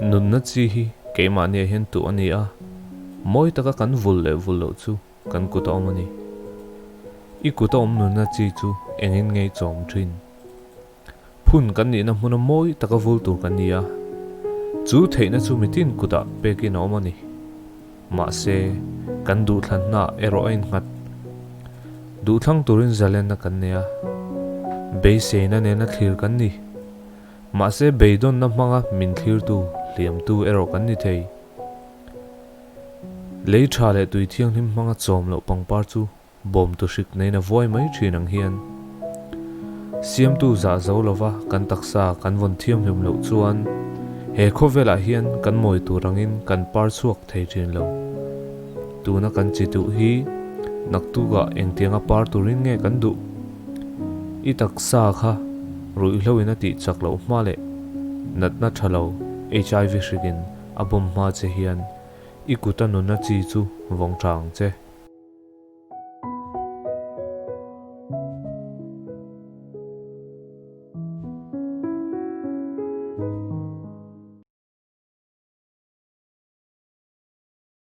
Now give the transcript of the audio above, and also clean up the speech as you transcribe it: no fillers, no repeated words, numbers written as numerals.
Nunna chi hi keimahniah hian tuh a ni a, mawi taka kan vul leh vul loh chu kan kut a awm a ni. I kut a awm nunna chi chu engin nge i chawm thin? Phun kan nihna hmuna mawi taka vul tur kan ni a, chu theihna chu mitin kutah pekin a awm a ni. Mahse, kan duhthlanna erawh a innghat. Duhthlang turin zalenna kan nei a, beiseina nena thlir kan ni. Mahse, beidawnna hmanga min thlirtu, hliamtu erawh kan ni thei. Lei tha leh tui thianghlim hmanga chawm loh pangpar chu Bawm tu hrik neiin a vuai mai thin ang hian Siamtu zah zo lova kan taksa kan vawn thiamhlum loh chuan he khawvelah hian kan mawi tur angin kan par chhuak thei thin lo. Tuna kan chi duh hi naktukah engtianga par turin nge kan duh? I taksa kha ruihhloin a tih chak loh hma leh natna tha lo HIV hrikin a bawm hma che hian i kuta nuna chi chu vawng tha ang che.